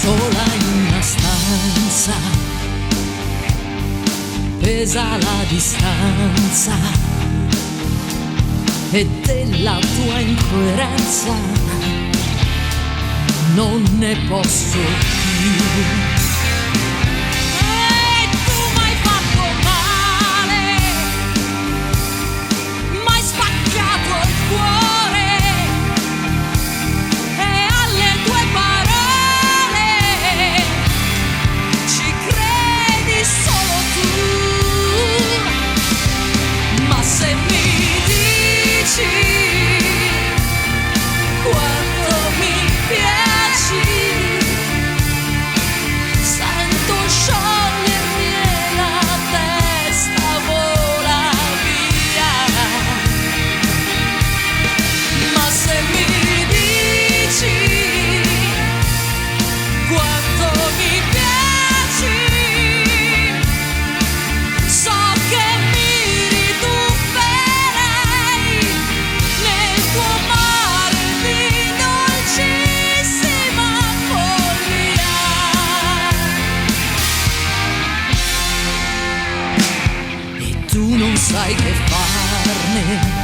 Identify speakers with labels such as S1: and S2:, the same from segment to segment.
S1: Sola in una stanza, pesa la distanza e della tua incoerenza non ne posso più. E tu m'hai fatto male, m'hai spaccato il cuore e alle tue parole ci credi solo tu. Ma se mi dici quanto mi piaci, sento sciogliermi e la testa vola via. Ma se mi dici quanto mi piaci, so che mi ritufferei nel tuo mare di dolcissima follia. E tu non sai che farne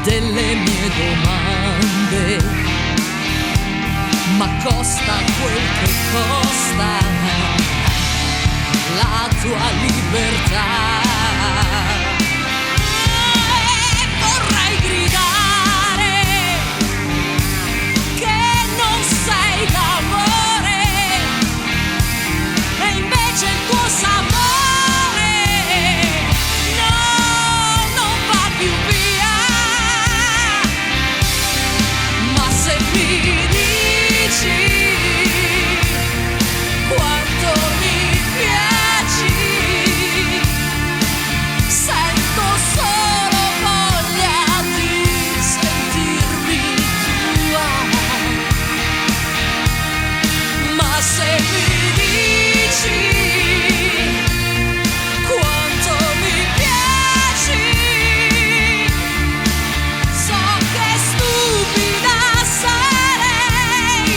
S1: delle mie domande, ma costa quel che costa la tua libertà. E vorrei gridare che non sei d'amore e invece il tuo sapore no, non va più via. Ma se mi dici quanto mi piaci, sento solo voglia di sentirmi tua. Ma se mi dici quanto mi piaci, so che stupida sarei,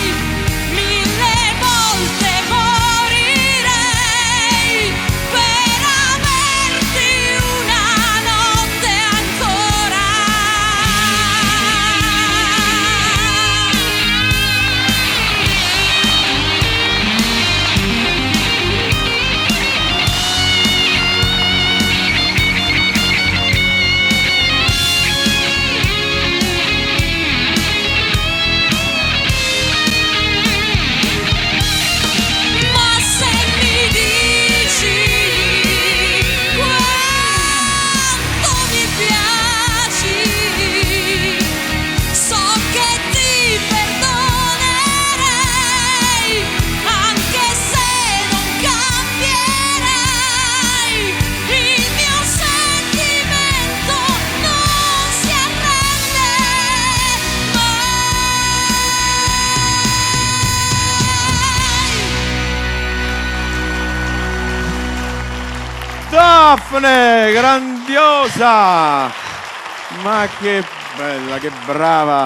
S1: mille volte morirei per averti una notte ancora. Ma se mi dici quanto mi piaci, so che ti perdonerei, anche se non cambierai. Il mio sentimento non si arrende mai.
S2: Daphne, grandiosa! Ma che bella, che brava!